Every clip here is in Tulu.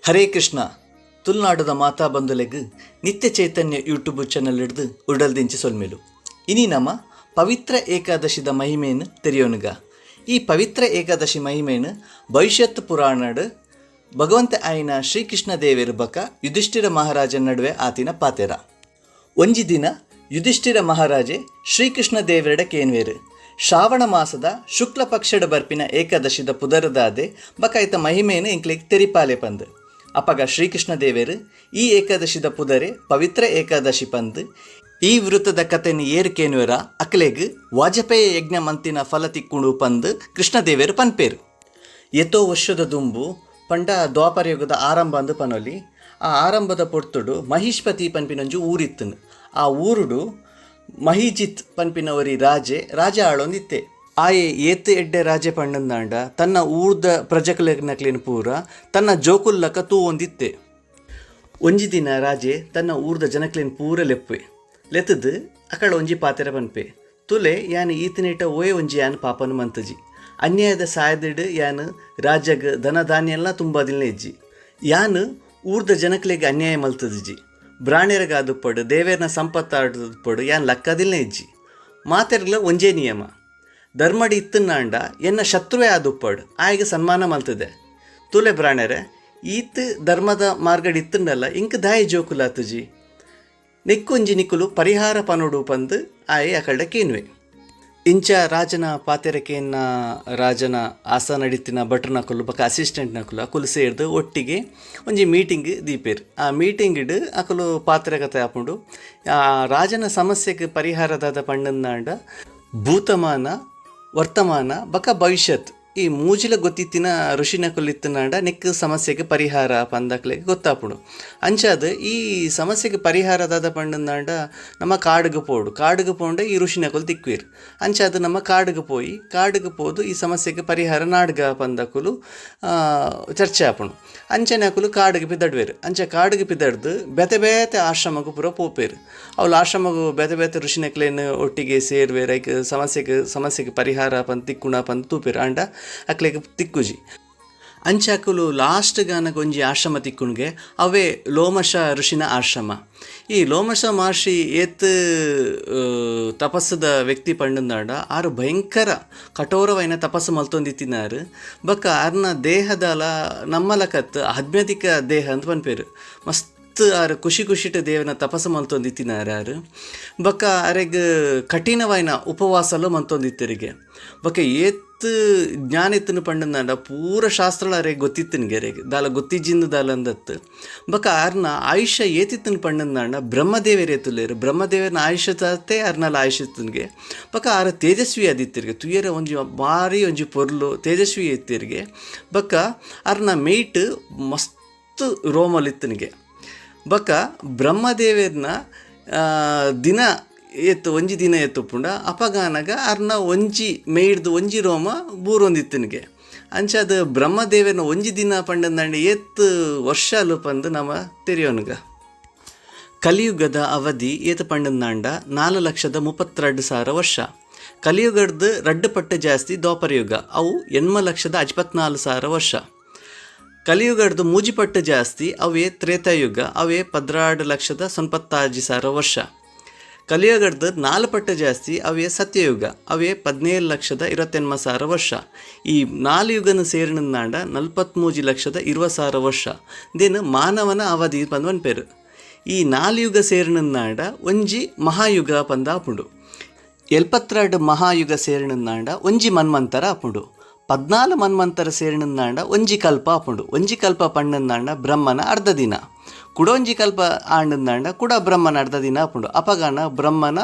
Hare Krishna ತುಳುನಾಡುದ ಮಾತಾ ಬಂಧುಲೆಗ್ ನಿತ್ಯ ಚೈತನ್ಯ ಯೂಟ್ಯೂಬ್ ಚಾನೆಲ್ ಹಿಡ್ದು ಉಡಲ್ದಿಂಚಿ ಸೊಲ್ಮೆಲು. ಇನಿ ನಮ ಪವಿತ್ರ ಏಕಾದಶಿದ ಮಹಿಮೆಯನ್ನು ತೆರಿಯೋನುಗ. ಈ ಪವಿತ್ರ ಏಕಾದಶಿ ಮಹಿಮೆಯನ್ನು ಭವಿಷ್ಯತ್ ಪುರಾಣಡ್ ಭಗವಂತ ಆಯಿನ ಶ್ರೀಕೃಷ್ಣ ದೇವೆರ್ ಬಕ ಯುಧಿಷ್ಠಿರ ಮಹಾರಾಜನ ನಡುವೆ ಆತಿನ ಪಾತೆರ. ಒಂಜಿ ದಿನ ಯುಧಿಷ್ಠಿರ ಮಹಾರಾಜೆ ಶ್ರೀಕೃಷ್ಣ ದೇವರೆಡ ಕೇನ್ವೇರು, ಶ್ರಾವಣ ಮಾಸದ ಶುಕ್ಲ ಪಕ್ಷಡ್ ಬರ್ಪಿನ ಏಕಾದಶಿದ ಪುದರುದಾದೆ ಬಕ ಐತ ಮಹಿಮೆಯನ್ನು ಎಂಕ್ಲೆಗ್ ತೆರಿಪಾಲೆ ಪಂದ್. ಅಪಗ ಶ್ರೀಕೃಷ್ಣ ದೇವೆರು ಈ ಏಕಾದಶಿದ ಪುದರೆ ಪವಿತ್ರ ಏಕಾದಶಿ ಪಂದ್. ಈ ವೃತ್ತದ ಕಥೆನ್ ಏರ್ ಕೇನುವೆರ ಅಕ್ಲೆಗ್ ವಾಜಪೇಯ ಯಜ್ಞ ಮಂತಿನ ಫಲ ತಿಕ್ಕುಂಡು ಪಂದ್ ಕೃಷ್ಣ ದೇವೆರು ಪನ್ಪೇರು. ಏತೋ ವರ್ಷದ ದುಂಬು ಪಂಡ ದ್ವಾಪರಯುಗದ ಆರಂಭ ಅಂದ್ ಪನೊಲಿ. ಆ ಆರಂಭದ ಪೊರ್ತುಡು ಮಹಿಷ್ಪತಿ ಪನ್ಪಿನೊಂಜಿ ಊರಿತ್ತುನು. ಆ ಊರುಡು ಮಹಿಜಿತ್ ಪನ್ಪಿನ ಒರಿ ರಾಜೆ ರಾಜ ಆಳೊಂದಿತ್ತೆ. ಆಯೆ ಏತ್ ಎಡ್ಡೆ ರಾಜೆ ಪಂಡಂದಾಂಡ ತನ್ನ ಊರ್ದ ಪ್ರಜೆಕ್ಲೆನಕ್ಲೆನ್ ಪೂರ ತನ್ನ ಜೋಕುಲ್ಲಕ ತೂವೊಂದಿತ್ತೆ. ಒಂಜಿ ದಿನ ರಾಜೆ ತನ್ನ ಊರ್ದ ಜನಕ್ಲೆನ್ ಪೂರ ಲೆಪ್ಪುವೆ. ಲೆತ್ತದು ಅಕಳ ಒಂಜಿ ಪಾತೆರ ಪನ್ಪೆ, ತುಲೆ ಯಾನ್ ಈತನೇಟ ಓಯೆ ಒಂಜಿ ಯಾನ್ ಪಾಪನು ಮಂತಜಿ, ಅನ್ಯಾಯದ ಸಾಯದಿಡ್ ಯಾನ್ ರಾಜ್ಯಗ್ ಧನ ಧಾನ್ಯ ಎಲ್ಲ ತುಂಬಾದಿಲ್ನ ಇಜ್ಜಿ, ಯಾನ್ ಊರ್ದ ಜನಕ್ಲೆಗ್ ಅನ್ಯಾಯ ಮಲ್ತದಿಜಿ, ಬ್ರಾಣೆರಗಾದುಪ್ಪಡು ದೇವೇರ್ನ ಸಂಪತ್ತಾಡುಪ್ಪಡು ಯಾನ್ ಲಕ್ಕದಿಲ್ನ ಇಜ್ಜಿ, ಮಾತೆರ್ಗ್ಲ ಒಂಜೇ ನಿಯಮ, ಧರ್ಮಡಿ ಇತ್ತನಾಂಡ ಎನ್ನ ಶತ್ರುವೇ ಆದುಪ್ಪಡು ಆಯಗ ಸನ್ಮಾನ ಮಲ್ತದೆ. ತುಲೆ ಬ್ರಾಣೆರೆ ಈತ್ ಧರ್ಮದ ಮಾರ್ಗಡ್ ಇತ್ತಂಡಲ್ಲ ಇಂಕ್ ದಾಯ ಜೋಕುಲಾತುಜಿ, ನಿಕ್ಕೊಂಜಿ ನಿಕ್ಕುಲು ಪರಿಹಾರ ಪನೊಡು ಪಂದ್ ಆಯೆ ಅಕಲ್ಡ ಕೇನ್ವೆ. ಇಂಚ ರಾಜನ ಪಾತೆರಕೇನ ರಾಜನ ಆಸ ನಡೀತಿನ ಭಟ್ರನಕುಲು ಬೊಕ ಅಸಿಸ್ಟೆಂಟ್ ನಕುಲು ಅಕುಲು ಸೇರ್ದು ಒಟ್ಟಿಗೆ ಒಂಜಿ ಮೀಟಿಂಗ್ ದೀಪೇರ್. ಆ ಮೀಟಿಂಗ್ಡ್ ಅಕುಲು ಪಾತೆರಕತೆ ಆಪುಂಡು. ಆ ರಾಜನ ಸಮಸ್ಯೆಗೆ ಪರಿಹಾರದಾದ ಪಂಡಂದಾಂಡ ಭೂತಮಾನ ವರ್ತಮಾನ ಬೊಕ ಭವಿಷ್ಯತ್ ಈ ಮೂಜಿಲ ಗೊತ್ತಿತ್ತಿನ ಋಷಿನಕುಲು ಇತ್ತಿನಾಂಡ ನೆಕ್ ಸಮಸ್ಯೆಗೆ ಪರಿಹಾರ ಪಂದಕ್ಲೆಗ್ ಗೊತ್ತಾಪುಂಡು. ಅಂಚಾದ್ ಈ ಸಮಸ್ಯೆಗೆ ಪರಿಹಾರದಾದ ಪಂಡಂದಾಂಡ ನಮ್ಮ ಕಾಡುಗು ಪೋಡು, ಕಾಡುಗು ಪೋಂಡ ಈ ಋಷಿನಕುಲು ತಿಕ್ವೇರ್. ಅಂಚಾದ್ ನಮ್ಮ ಕಾಡುಗು ಪೋಯಿ, ಕಾಡುಗು ಪೋದು ಈ ಸಮಸ್ಯೆಗೆ ಪರಿಹಾರ ನಾಡ್ಗ ಪಂದಕುಲು ಚರ್ಚೆ ಆಪುಂಡು. ಅಂಚನೆ ಅಕುಲು ಕಾಡುಗು ಪಿದಡ್ವೇರ್. ಅಂಚ ಕಾಡುಗು ಪಿದಡ್ದು ಬೇತೆ ಬೇತೆ ಆಶ್ರಮಗ್ ಪೂರ ಪೋಪೇರ್. ಅವ್ಲು ಆಶ್ರಮಗು ಬೇತೆ ಬೇತೆ ಋಷಿನಕ್ಲೆನ್ ಒಟ್ಟಿಗೆ ಸೇರ್ವೇರ್. ಐಕ್ ಸಮಸ್ಯೆಗೆ ಸಮಸ್ಯೆಗೆ ಪರಿಹಾರ ಪಂದ್ ತಿಕ್ಕುಣ ಪಂದ್ ತೂಪೇರ್. ಆಂಡ ಅಕ್ಲೆಗ್ ತಿಕ್ಕುಜಿ. ಅಂಚ ಅಕುಲು ಲಾಸ್ಟ್ ಗಾನಗ ಒಂಜಿ ಆಶ್ರಮ ತಿಕ್ಕುಣ್ಗೆ, ಅವೇ ಲೋಮಶ ಋಷಿನ ಆಶ್ರಮ. ಈ ಲೋಮಶ ಮಹರ್ಷಿ ಏತ್ ತಪಸ್ಸುದ ವ್ಯಕ್ತಿ ಪಂಡಂದಾಂಡ ಆರು ಭಯಂಕರ ಕಠೋರವೈನ ತಪಸ್ಸು ಮಲ್ತೊಂದಿತ್ತಿನಾರು. ಬೊಕ್ಕ ಅರ್ನ ದೇಹದಲ ನಮ್ಮಲಕತ್ ಆಧ್ಯಾತ್ಮಿಕ ದೇಹ ಅಂತ ಪನ್ಪೇರು. ಮಸ್ತ್ ಆರು ಖುಷಿ ಖುಷಿಟ್ ದೇವನ ತಪಸ್ಸು ಮಲ್ತೊಂದಿತ್ತಿನಾರು ಆರು. ಬೊಕ್ಕ ಅರೆಗ್ ಕಠಿಣವಾಯಿನ ಉಪವಾಸಲು ಮಲ್ತೊಂದಿತ್ತರಿಗೆ. ಬೊಕ್ಕ ಏತ್ ಜ್ಞಾನ ಇತ್ತನು ಪಂಡಂದಾಂಡ ಪೂರ ಶಾಸ್ತ್ರಲ ಅರೆಗ್ ಗೊತ್ತಿತ್ತನಿಗೆ, ಅರೆಗ್ ದಾಲ ಗೊತ್ತಿಜ್ಜಿಂದು ದಾಲ ಅಂದತ್ತು. ಬೊಕ್ಕ ಅರ್ನ ಆಯುಷ್ಯ ಏತಿತ್ತನು ಪಂಡಂದಾಂಡ ಬ್ರಹ್ಮದೇವರು ಏತುಲ್ಲೇರು, ಬ್ರಹ್ಮದೇವರನ ಆಯುಷ್ಯ ತಾತೆ ಅರ್ನಲ ಆಯುಷ್ಯ ಇತ್ತನಿಗೆ. ಬೊಕ್ಕ ಆರ ತೇಜಸ್ವಿ ಆದಿತ್ತಿರಿಗೆ, ತುಯರ ಒಂಜಿ ಭಾರಿ ಒಂಜಿ ಪೊರ್ಲು ತೇಜಸ್ವಿ ಇತ್ತಿರಿಗೆ. ಬೊಕ್ಕ ಅರ್ನ ಮೇಟ್ ಮಸ್ತ್ ರೋಮಲ್ ಇತ್ತನಿಗೆ. ಬೊಕ್ಕ ಬ್ರಹ್ಮದೇವರನ ದಿನ ಏತ್ ಒಂಜಿ ದಿನ ಏತುಪ್ಪುಂಡ ಅಪಗಾನಗ ಅರ್ನ ಒಂಜಿ ಮೇಯ್ದು ಒಂಜಿ ರೋಮ ಬೂರೊಂದಿತ್ತನಿಗೆ. ಅಂಚಾದ ಬ್ರಹ್ಮದೇವನ ಒಂಜಿ ದಿನ ಪಂಡಂದಾಂಡ ಏತ್ ವರ್ಷಲು ಪಂದ್ ನಮ ತೆರಿಯೋನುಗ. ಕಲಿಯುಗದ ಅವಧಿ ಏತ್ ಪಂಡಂದಾಂಡ 4,32,000 ವರ್ಷ. ಕಲಿಯುಗದ ರಡ್ಡು ಪಟ್ಟು ಜಾಸ್ತಿ ದ್ವಾಪರಯುಗ, ಅವು 8,54,000 ವರ್ಷ. ಕಲಿಯುಗಡ್ದು ಮೂಜಿ ಪಟ್ಟು ಜಾಸ್ತಿ ಅವೇ ತ್ರೇತಾಯುಗ, ಅವೇ 12,96,000 ವರ್ಷ. ಕಲಿಯುಗಡ್ದು 4 ಪಟ್ಟು ಜಾಸ್ತಿ ಅವೇ ಸತ್ಯಯುಗ, ಅವೇ 17,28,000 ವರ್ಷ. ಈ 4 ಯುಗನ ಸೇರಿನಂದಾಂಡ 43,20,000 ವರ್ಷ ದೇನು ಮಾನವನ ಅವಧಿ ಪಂದ್ ಪೇರು. ಈ 4 ಯುಗ ಸೇರಿನಂದಾಂಡ ಒಂಜಿ ಮಹಾಯುಗ ಪಂದ ಆಪುಂಡು. 72 ಮಹಾಯುಗ ಸೇರಿನಂದಾಂಡ ಒಂಜಿ ಮನ್ವಂತರ ಆಪುಂಡು. 14 ಮನ್ವಂತರ ಸೇರಿನಂದಾಂಡ ಒಂಜಿ ಕಲ್ಪ ಆಪುಂಡು. ಒಂಜಿ ಕಲ್ಪ ಪಣ್ಣಂದಾಂಡ ಬ್ರಹ್ಮನ ಅರ್ಧ ದಿನ. ಕುಡೊಂಜಿ ಕಲ್ಪ ಆಂಡಂದಾಂಡ ಕುಡ ಬ್ರಹ್ಮನ ಅರ್ಧ ದಿನ ಆಪುಂಡು. ಅಪಗಾನ ಬ್ರಹ್ಮನ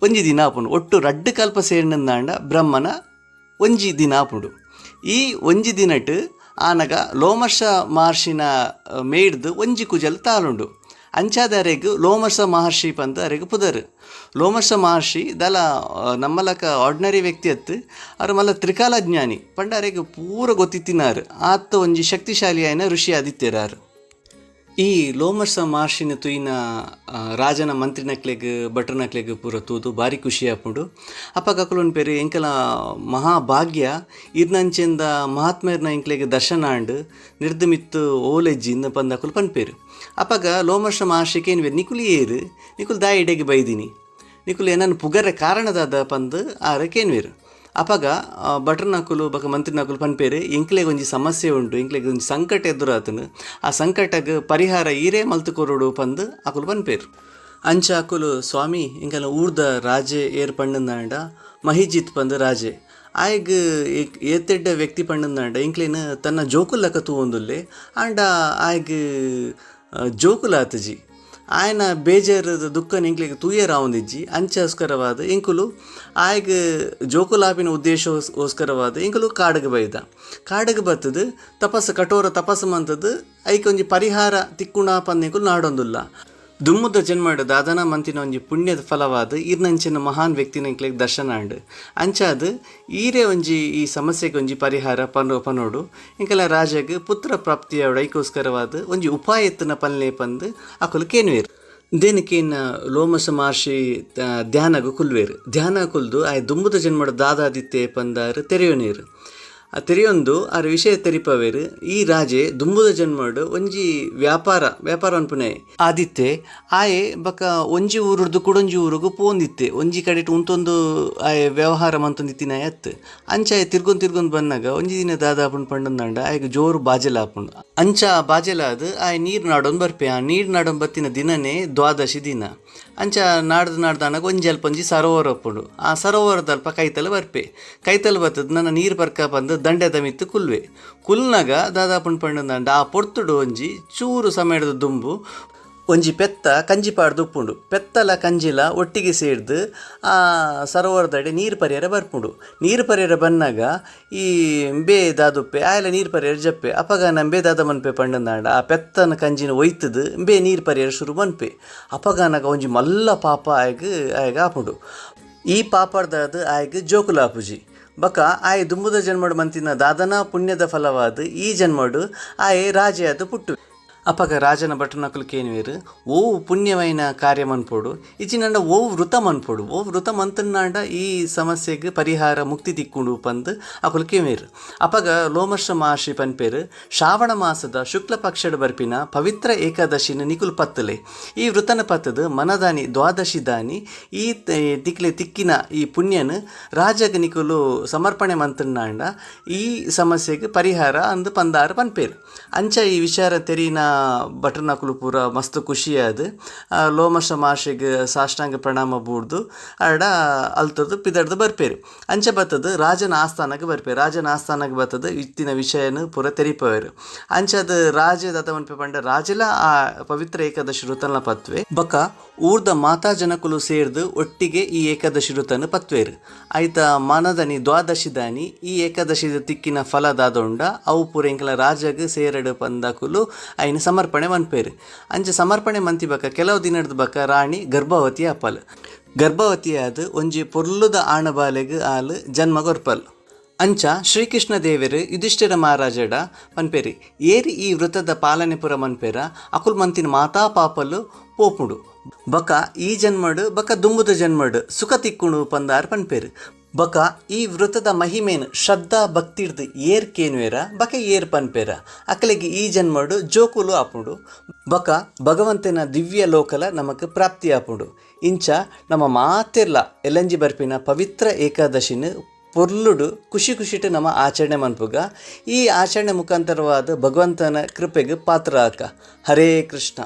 ಒಂಜಿ ದಿನ ಆಪುಂಡು. ಒಟ್ಟು ರಡ್ಡು ಕಲ್ಪ ಸೇರಿನಂದಾಂಡ ಬ್ರಹ್ಮನ ಒಂಜಿ ದಿನ ಆಪುಂಡು. ಈ ಒಂಜಿ ದಿನಟ್ ಆನಗ ಲೋಮರ್ಷ ಮಹರ್ಷಿನ ಮೇಡ್ದು ಒಂಜಿ ಕುಜಲ್ ತಾಳುಂಡು. ಅಂಚಾದ ಅರೆಗ್ ಲೋಮರ್ಷ ಮಹರ್ಷಿ ಪಂದ್ ಅರೆಗ್ ಪುದರ್. ಲೋಮರ್ಷ ಮಹರ್ಷಿ ದಲ ನಮ್ಮಲಕ ಆರ್ಡಿನರಿ ವ್ಯಕ್ತಿ ಅತ್ತು, ಅರು ಮಲ್ಲ ತ್ರಿಕಾಲಜ್ಞಾನಿ ಪಂಡ ಅರೆಗ್ ಪೂರ ಗೊತ್ತಿತ್ತಿನಾರು. ಆತ ಒಂಜಿ ಶಕ್ತಿಶಾಲಿ ಆಯ್ನ ಋಷಿ ಆದಿತ್ಯರಾರು. ಈ ಲೋಮರ್ಸ ಮಹರ್ಷಿನ ತೂಯಿನ ರಾಜನ ಮಂತ್ರಿನಕ್ಲೆಗ್ ಭಟ್ರನಕ್ಲೆಗ್ ಪೂರ ತೂದು ಬಾರಿ ಖುಷಿ ಆಪುಂಡು. ಅಪಗ ಅಕುಲು ಪನ್ಪೆರ್ ಎಂಕಲ ಮಹಾಭಾಗ್ಯ ಇರ್ನಂಚೆಂದ ಮಹಾತ್ಮೆರ್ನ ಎಂಕ್ಲೆಗ್ ದರ್ಶನ ಆಂಡ್ ನಿರ್ದ್ ಮಿತ್ತ್ ಓಲೆಜ್ಜಿ ಇಂದ್ ಪಂದ್ ಅಕುಲು ಪನ್ಪೆರ್. ಅಪಗ ಲೋಮರ್ಷ ಮಹರ್ಷಿ ಕೇನ್ವೆರ್ ನಿಕುಲು ಏರ್ ನಿಕುಲು ದಾಯೆ ಇಡೆಗ್ ಬೈದಿನಿ ನಿಕುಲು ಎನನ್ ಪುಗರೆ ಕಾರಣ ದಾದ ಪಂದ್ ಆರ್ ಕೇನ್ವೆರ್. ಅಪಗ ಭಟ್ರನಕುಲು ಬೊಕ ಮಂತ್ರಿನಕುಲು ಪನ್ಪೆರ್ ಎಂಕ್ಲೆಗ್ ಒಂಜಿ ಸಮಸ್ಯೆ ಉಂಡು ಎಂಕ್ಲೆಗ್ ಒಂಜಿ ಸಂಕಟ ಎದುರಾತುಂಡು ಆ ಸಂಕಟಗ್ ಪರಿಹಾರ ಈರೇ ಮಲ್ತ್ ಕೊರೊಡು ಪಂದ್ ಅಕುಲು ಪನ್ಪೆರ್. ಅಂಚ ಅಕುಲು ಸ್ವಾಮಿ ಎಂಕಲ್ನ ಊರ್ದ ರಾಜೆ ಏರ್ ಪಂಡಂದಾಂಡ ಮಹಿಜಿತ್ ಪಂದ್ ರಾಜೆ ಆಯಗ್ ಏತೆಡ್ಡ ವ್ಯಕ್ತಿ ಪಂಡಂದಾಂಡ ಎಂಕ್ಲೆನ್ ತನ್ನ ಜೋಕುಲ್ ಲೆಕ ತೂವೊಂದುಲ್ಲೆ ಆಂಡ ಆಯಗ್ ಜೋಕುಲಾತುಜಿ ಆಯನ ಬೇಜಾರದ ದುಃಖನ್ ಎಂಕ್ಲೆಗ್ ತೂಯೆರಾವೊಂದಿಜ್ಜಿ ಅಂಚೋಸ್ಕರವಾದ್ ಎಂಕುಲು ಆಯಗ್ ಜೋಕುಲಾಪಿನ ಉದ್ದೇಶೋಸ್ಕರವಾದ್ ಎಂಕುಲು ಕಾಡುಗ್ ಬೈದ ಕಾಡುಗ್ ಬತ್ತುದು ತಪಸ್ಸು ಕಠೋರ ತಪಸ್ಸು ಮಂತುದು ಐಕ್ ಒಂಜಿ ಪರಿಹಾರ ತಿಕ್ಕುಣ ಪಂದ್ ಎಂಕುಲು ನಾಡೊಂದುಲ್ಲ. ದುಮ್ಮುದ ಜನ್ಮಡ್ ದಾದನ ಮಂತಿನ ಒಂಜಿ ಪುಣ್ಯದ ಫಲವಾದ್ ಈರ್ನಂಚಿನ ಮಹಾನ್ ವ್ಯಕ್ತಿನ ಎಂಕ್ಲೆಗ್ ದರ್ಶನ ಆಂಡ್ ಅಂಚಾದ್ ಈರೇ ಒಂಜಿ ಈ ಸಮಸ್ಯೆಗ್ ಒಂಜಿ ಪರಿಹಾರ ಪನೊಡು ಎಂಕಲ ರಾಜಗ್ ಪುತ್ರ ಪ್ರಾಪ್ತಿಯಾವಡ್ ಐಕೋಸ್ಕರವಾದ್ ಒಂಜಿ ಉಪಾಯ ಇತ್ತಿನ ಪನ್ಲೆ ಪಂದ್ ಅಕುಲು ಕೇನುವೆರ್. ದೇನ್ ಕೇನ್ನ ಲೋಮಸ ಮಹರ್ಷಿ ಧ್ಯಾನಗ್ ಕುಲ್ವೆರ್. ಧ್ಯಾನ ಕುಲ್ದು ಆಯೆ ದುಂಬುದ ಜನ್ಮಡ್ ದಾದಾದಿತ್ತೆ ಪಂದಾರ್ ತೆರೆಯೊನೇರ್. ಆ ತೆರೆಯೊಂದು ಆರ್ ವಿಷಯ ತೆರಿಪವೆರ್. ಈ ರಾಜೆ ದುಂಬುದ ಜನ್ಮಡ್ ಒಂಜಿ ವ್ಯಾಪಾರ ವ್ಯಾಪಾರ ಅನ್ಪುನೆ ಆದಿತ್ತೆ ಆಯೆ ಬೊಕ ಒಂಜಿ ಊರುಡ್ದು ಕುಡೊಂಜಿ ಊರುಗು ಪೋವೊಂದಿತ್ತೆ. ಒಂಜಿ ಕಡೆಟ್ ಉಂತೊಂದು ಆಯೆ ವ್ಯವಹಾರ ಮಂತೊಂದಿತ್ತಿನಾಯೆ ಅತ್ತ್. ಅಂಚ ಆಯೆ ತಿರ್ಗೊಂದು ತಿರ್ಗೊಂದು ಬನ್ನಗ ಒಂಜಿ ದಿನ ದಾದ ಆಪುಂಡು ಪಂಡಂದಾಂಡ ಆಯಗ್ ಜೋರು ಬಾಜೆಲ ಆಪುಂಡು. ಅಂಚ ಬಾಜೆಲಾದ್ ಆಯೆ ನೀರ್ ನಾಡೊಂದು ಬರ್ಪೆ. ಆ ನೀರ್ ನಾಡೊಂದು ಬತ್ತಿನ ದಿನನೇ ದ್ವಾದಶಿ ದಿನ. ಅಂಚ ನಾಡ್ದು ನಾಡ್ದಾನಗ ಒಂಜಿ ಅಲ್ಪ ಒಂಜಿ ಸರೋವರ ಉಪ್ಪುಂಡು. ಆ ಸರೋವರದಲ್ಪ ಕೈತಲ್ ಬರ್ಪೆ. ಕೈತಲ್ ಬತ್ತದ್ ನನ ನೀರ್ ಪರ್ಕ ಪಂದ್ ದಂಡೆದ ಮಿತ್ತ್ ಕುಲ್ವೆ. ಕುಲ್ನಗ ದಾದಾಪುಂಡು ಪಂಡಂದಾಂಡ ಆ ಪೊರ್ತುಡು ಒಂಜಿ ಚೂರು ಸಮಯದ ದುಂಬು ಒಂಜಿ ಪೆತ್ತ ಕಂಜಿ ಪಾಡ್ದು ಉಪ್ಪುಂಡು. ಪೆತ್ತಲ ಕಂಜಿಲ ಒಟ್ಟಿಗೆ ಸೇರ್ದ್ ಆ ಸರೋವರದಡೆ ನೀರ್ ಪರಿಯರೆ ಬರ್ಪುಂಡು. ನೀರ್ ಪರಿಯರೆ ಬನ್ನಗ ಈ ಇಂಬೆ ದಾದುಪ್ಪೆ ಆಯೆಲ ನೀರ್ ಪರಿಯರೆ ಜಪ್ಪೆ. ಅಪಗ ನಂಬೆ ದಾದ ಮನ್ಪೆ ಪಂಡಂದಾಂಡ ಆ ಪೆತ್ತನ ಕಂಜಿನ ಒಯ್ತುದು ಇಂಬೆ ನೀರ್ ಪರಿಯರೆ ಶುರು ಮನ್ಪೆ. ಅಪಗನಗ ಒಂಜಿ ಮಲ್ಲ ಪಾಪ ಆಯಗ್ ಆಯಗ್ ಆಪುಂಡು. ಈ ಪಾಪರ್ದಾದ್ ಆಯಗ್ ಜೋಕುಲಾಪುಜಿ. ಬೊಕ ಆಯೆ ದುಂಬುದ ಜನ್ಮಡ್ ಮಂತಿನ ದಾದನ ಪುಣ್ಯದ ಫಲವಾದ್ ಈ ಜನ್ಮಡ್ ಆಯೆ ರಾಜೆಯಾದ್ ಪುಟ್ಟುವೆ. ಅಪಗ ರಾಜನ ಭಟ್ರನಕುಲು ಕೇನುವೆರ್ ಓವು ಪುಣ್ಯವಾಯಿನ ಕಾರ್ಯ ಮನ್ಪೊಡು ಇಜ್ಜಿಂಡ ಓವು ವೃತ ಮನ್ಪೊಡು ಓವು ವೃತ ಮಂತುಂಡಾಂಡ ಈ ಸಮಸ್ಯೆಗ್ ಪರಿಹಾರ ಮುಕ್ತಿ ತಿಕ್ಕುಂಡು ಪಂದ್ ಅಕುಲು ಕೇನುವೆರ್. ಅಪಗ ಲೋಮರ್ಷ ಮಹರ್ಷಿ ಪನ್ಪೆರ್ ಶ್ರಾವಣ ಮಾಸದ ಶುಕ್ಲ ಪಕ್ಷಡ್ ಬರ್ಪಿನ ಪವಿತ್ರ ಏಕಾದಶಿನ ನಿಕುಲು ಪತ್ತುಲೆ. ಈ ವೃತನ ಪತ್ತುದು ಮನದಾನಿ ದ್ವಾದಶಿ ದಾನಿ ಈ ತಿಕ್ಲೆ ತಿಕ್ಕಿನ ಈ ಪುಣ್ಯನ್ ರಾಜಗ್ ನಿಕುಲು ಸಮರ್ಪಣೆ ಮಂತುಂಡಾಂಡ ಈ ಸಮಸ್ಯೆಗ್ ಪರಿಹಾರ ಅಂದ್ ಪಂದಾರ್ ಪನ್ಪೆರ್. ಅಂಚ ಈ ವಿಚಾರ ತೆರಿನ ಭಟ್ರನಕುಲು ಪೂರ ಮಸ್ತ್ ಖುಷಿಯಾದ್ ಲೋಮಶ ಮಹರ್ಷಿಗ್ ಸಾಷ್ಟಾಂಗ ಪ್ರಣಾಮ ಬೂರ್ದು ಆಡ ಅಲ್ತುದು ಪಿದಡ್ದು ಬರ್ಪೆರ್. ಅಂಚ ಬತ್ತುದು ರಾಜನ ಆಸ್ಥಾನಗ್ ಬರ್ಪೆರ್. ರಾಜನ ಆಸ್ಥಾನಗ್ ಬತ್ತುದು ಇತ್ತಿನ ವಿಷಯನ್ ಪೂರ ತೆರಿಪವೆರ್. ಅಂಚಾದ್ ರಾಜೆ ದಾದ ಮನ್ಪೆ ಪಂಡ ರಾಜೆಲ ಆ ಪವಿತ್ರ ಏಕಾದಶಿ ವೃತನ್ಲ ಪತ್ವೆ. ಬೊಕ ಊರ್ದ ಮಾತಾ ಜನಕುಲು ಸೇರ್ದ್ ಒಟ್ಟಿಗೆ ಈ ಏಕಾದಶಿ ವೃತನ್ ಪತ್ವೆರ್. ಐತ ಮನದನಿ ದ್ವಾದಶಿ ದಾನಿ ಈ ಏಕಾದಶಿ ತಿಕ್ಕಿನ ಫಲ ದಾದ ಉಂಡ ಅವು ಪೂರ ಎಂಕಲ ರಾಜಗ್ ಸೇರಡ್ ಪಂದಕುಲು ಐನ್ ಸಮರ್ಪಣೆ ಮನ್ಪೆರ್. ಅಂಚ ಸಮರ್ಪಣೆ ಮಂತಿ ಬೊಕ ಕೆಲವು ದಿನದ ಬೊಕ ರಾಣಿ ಗರ್ಭವತಿ ಆಪಲ್. ಗರ್ಭವತಿಯಾದ್ ಒಂಜಿ ಪೊರ್ಲುದ ಆಣಬಾಲೆಗ್ ಆಲ್ ಜನ್ಮ ಕೊರ್ಪಲ್. ಅಂಚ ಶ್ರೀಕೃಷ್ಣ ದೇವೆರ್ ಯುಧಿಷ್ಠಿರ ಮಹಾರಾಜಡ ಪನ್ಪೆರ್ ಏರ್ ಈ ವೃತದ ಪಾಲನೆ ಪೂರ ಮನ್ಪೆರ ಅಕುಲು ಮಂತಿನ ಮಾತಾ ಪಾಪಲು ಪೋಪುಂಡು. ಬೊಕ ಈ ಜನ್ಮಡ್ ಬೊಕ ದುಂಬುದ ಜನ್ಮಡ್ ಸುಖ ತಿಕ್ಕುಂಡು ಪಂದಾರ್ ಪನ್ಪೆರ್. ಬೊಕ ಈ ವೃತದ ಮಹಿಮೇನ್ ಶ್ರದ್ಧಾ ಭಕ್ತಿರ್ದ್ ಏರ್ ಕೇನುವೆರ ಬೊಕ ಏರ್ ಪನ್ಪೆರ ಅಕಲೆಗ್ ಈ ಜನ್ಮಡ್ ಜೋಕುಲು ಆಪುಂಡು. ಬೊಕ ಭಗವಂತನ ದಿವ್ಯ ಲೋಕಲ ನಮಕ್ ಪ್ರಾಪ್ತಿ ಆಪುಂಡು. ಇಂಚ ನಮ ಮಾತೆರ್ಲ ಎಲ್ಲಂಜಿ ಬರ್ಪಿನ ಪವಿತ್ರ ಏಕಾದಶಿನ್ ಪೊರ್ಲುಡು ಖುಷಿ ಖುಷಿಟ್ ನಮ ಆಚರಣೆ ಮನ್ಪುಗ. ಈ ಆಚರಣೆ ಮುಖಾಂತರವಾದ ಭಗವಂತನ ಕೃಪೆಗ್ ಪಾತ್ರ ಆಕ. ಹರೇ ಕೃಷ್ಣ.